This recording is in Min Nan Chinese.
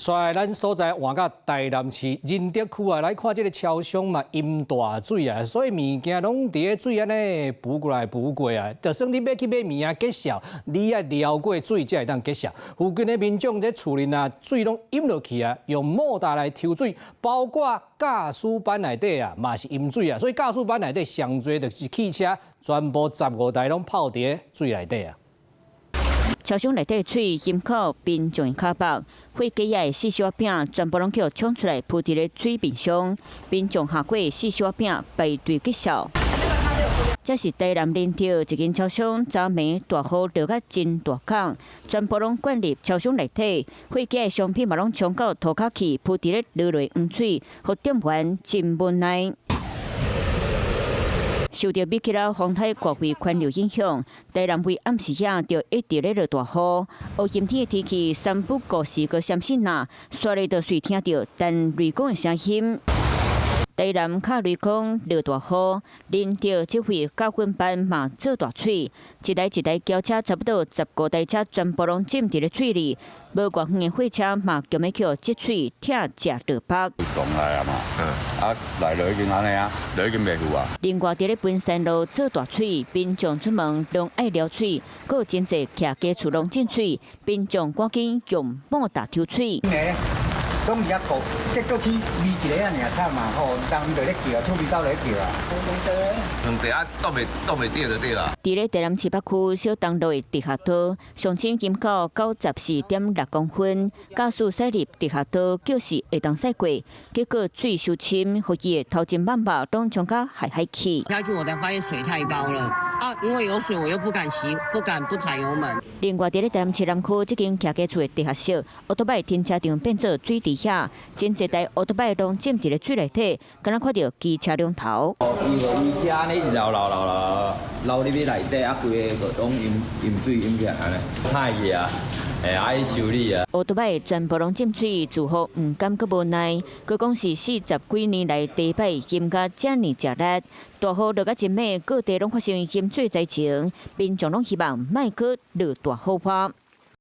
煞來咱所在換到台南市仁德區啊，來看這个超商嘛淹大水啊，所以物件攏佇咧水按呢浮過來浮過啊。就算你欲去買物件結數，你愛撩過水才會當結數。附近的民眾佇厝裡啊，水攏淹落去啊，用莫達來抽水，包括駕駛班內底啊，嘛是淹水啊，所以駕駛班內底上濟就是汽車，全部15台攏泡佇咧水內底啊。超商內底水淹到民眾的跤腹，貨架的四小餅全部攏予沖出來鋪佇咧水面上，民眾下過四小餅排隊結數。這是台南仁德一間超商，昨暝大雨落甲真大降，全部攏灌入超商內底，貨架的商品嘛攏沖到塗跤去，鋪佇咧落落黃水，予店員真無奈。受著美克拉風台外圍環流影響，台南為暗時仔就一直咧落大雨。烏陰天的天氣，三不五時閣閃爍啊，煞咧就隨聽著彈雷公的聲音。台南敲雷公落大雨，仁德這位教訓班嘛做大水，一台一台轎車差不多15台車全部攏浸佇咧水裡，無偌遠的貨車嘛強欲予積水拆食落腹。上來啊嘛，啊來就已經按呢啊，就已經袂赴啊。另外，佇咧文山路做大水，民眾出門攏愛撩水，閣有真濟徛家厝攏浸水，民眾趕緊用莫達抽水。攏佇遐顧，結果去味一个仔爾慘嘛吼，人就咧叫，厝邊兜咧叫啊。兩地啊，擋袂擋袂著就對啦。佇咧台南市北區小東路的地下道，上深淹到94.6公分，駕駛駛入地下道，就是會當駛過，結果水傷深，予伊的頭前網目攏沖甲海海去。下去我才發現水太高了啊！因為有水，我又不敢騎，不敢不踩油門。另外，佇咧台南市南區這間徛家厝的地下室，烏托邦停車場變做水池遐，真濟台烏托邦攏浸佇咧水內底，敢若看著機車龍頭。伊個圍遮呢流流流流流入去內底，啊，規个就攏淹淹水淹起來按呢，歹去啊，會愛修理啊。烏托邦全部攏浸水，住戶毋甘閣無奈，閣講是40幾年來第一擺淹甲遮爾食力，大雨落甲真猛，各地攏發生淹水災情，民眾攏希望莫閣落大雨。